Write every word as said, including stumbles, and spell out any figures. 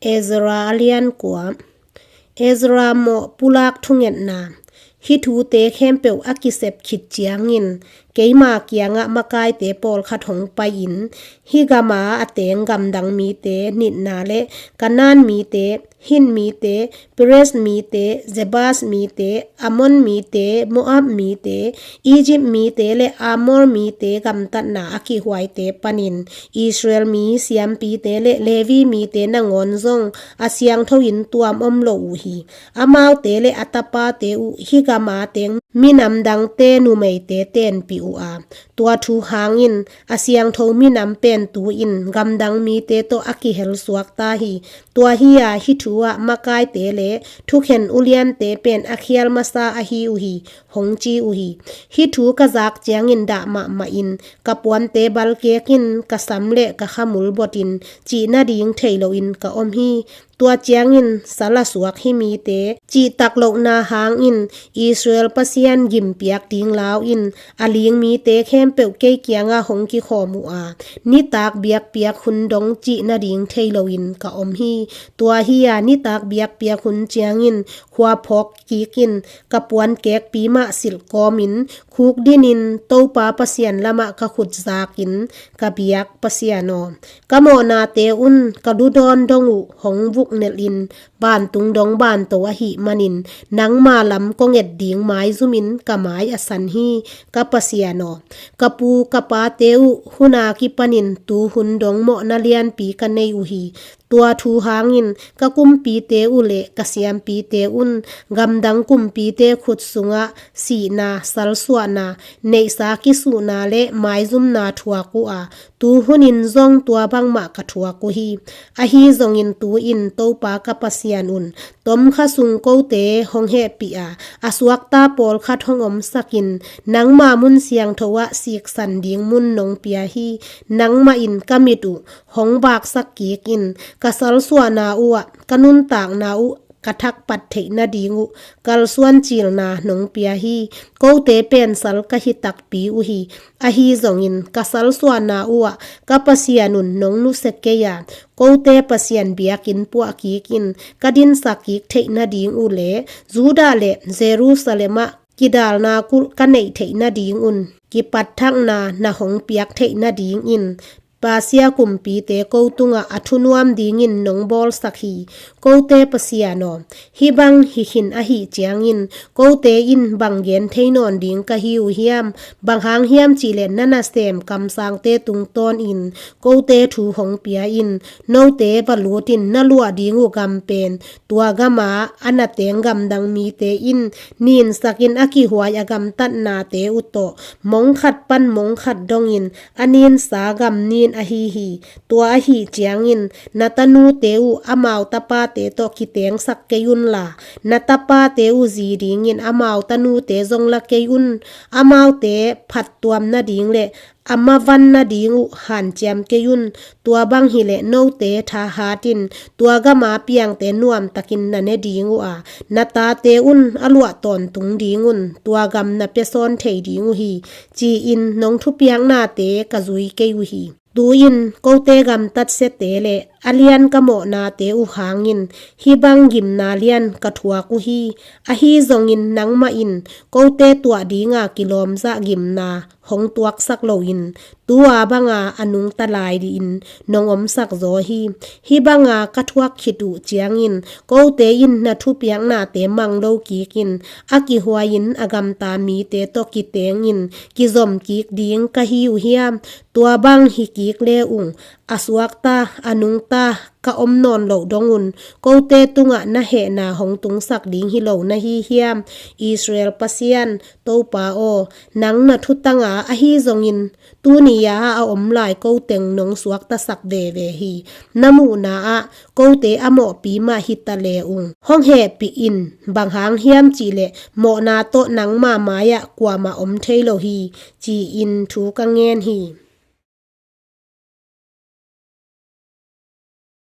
Ezra a lian kua. Ezra mawh pulak thungetna. Hih thute khempeuh a kisep khit ciangin keima kiangah makaite pawlkhat hong pai-in, hih gama a teng gamdang mite, Nitna le Kanaan mite, Hit mite, Perez mite, Jebus mite, Ammon mite, Moab mite, Egypt mite le Amor mite gamtatna a kihuaite panin Israel mi siampite le Levi mite nangawn zong a siangtho in tuam om lo uh hi. Amaute le a tapate uh hih gama teng minam dangte numeite tenpih uh a, tua thu hangin a siangtho minam pen tu-in gamdang mite tawh a kihel suak ta hi. Tua hi-a hih thu-ah makaite le thukhen uliante pen a khial masa ahi uh hi, hong ci uh hi. Hih thu ka zak ciangin dah mahmah in ka puante balkek in ka sam le ka khamul botin cih nading thei loin ka om hi. Tua ciangin sal a suak hih mite cihtak lohna hangin Israel Pasian gimpiak ding lau in a ling mite khempeuh kei kiangah hong kikhawm uh a, nitak biakpiak hun dong cih nading thei loin ka om hi. Tua hi-a nitak biakpiak hun ciangin khua phawk kik in ka puan kekpi mah silh kawmin khuk dinin Topa Pasian lamah ka khut zakin, ka biak Pasian aw, ka mawhnate un ka ludawn dong uh hong vuknelhin vantung dong banto ahih manin nangma lam kong et ding maizumin ka mai a san hi. Ka Pasian aw, ka pu ka pate uh hun a kipanin tu hun dong mawhna lianpi ka nei uh hi. Tua thu hangin ka kumpite uh le ka siampite un gamdang kumpite khut sungah sihna, salsuahna, neihsa kisuhna le maizumna thuak uh a, tu hunin zong tua bangmah ka thuak uh hi. Ahi zongin tu-in Topa ka Pasian un tomkha sung kote hong hehpih a, a suakta pawlkhat hong omsakin nangma mun siangtho ah siksan ding mun nong pia hi. Nangmah in ka mit uh hong baksak kik in, ka salsuahna uh ah ka nuntakna uh ka thakpat theih nading uh kalsuan cilna nong pia hi. Kote pen sal ka hi takpi uh hi. Ahi zongin ka salsuahna uh ah ka Pasian un nong nusia kei a, kote Pasian biakinn puah kik in ka dinsak kik theih nading uh le Judah le Jerusalem ah kidalna kulh ka neih theih nading un kipatthakna na hong piak theih nadingin Persia kumpite ko tungah a thunuam dingin nong bawlsak hi. Kote Pasian aw, hih bang hi khin ahih ciangin kote in bang gen thei nawn ding ka hi uh hiam? Bang hang hiam cihleh na nasem kamsangte tungtawnin kote thu hong pia in, note va lutin na luah ding uh gam pen tua gama a na teng gamdang mite in ninsakin a kihuai a gamtatnate uh tawh mong khat pan mong khat dongin a ninsa gam nin ahi hi. Tua ahih ciangin na tanute uh amau tapate tawh kitengsak kei unla, na tapate uh zi dingin amau tanute zong la kei un. Amaute phattuam nading le a mavan nading uh hanciam kei un. Tua bang hileh note thahatin tua gama piangte nuamtakin na ne ding uh a, na tate un a luah tawntung ding un tua gam na pia sawn thei ding uh hi, ci-in nong thupiaknate ka zui kei uh hi. Tu-in kote gamtat siate le a lian ka mawhnate uh hangin hih bang gimna lian ka thuak uh hi. Ahi zongin nangmah in kote tuah dinga kilawmzah gimna hong tuaksak loin tua banga a nungta lai dihin nong omsak zaw hi. Hih banga ka thuak khit uh ciangin kote in na thupiaknate mang lo kikin a kihuai-in a gamta mite tawh kitengin kizom kik ding ka hi uh hiam? Tua bang hi kik le ung, a suakta a nungta ka om nawn loh dongun kote tungah na hehna hong tungsak ding hi lo na hi hiam? Israel Pasian Topa aw, nang na thutanga ahi zongin tuni-a a om lai ko teng nong suaktasak veve hi. Na muhna-ah kote a mawhpi mah hi ta le ung, hong hehpih in. Bang hang hiam cihleh mawhna tawh nangma mai-ah kuamah om thei lo hi, ci-in thu ka ngen hi.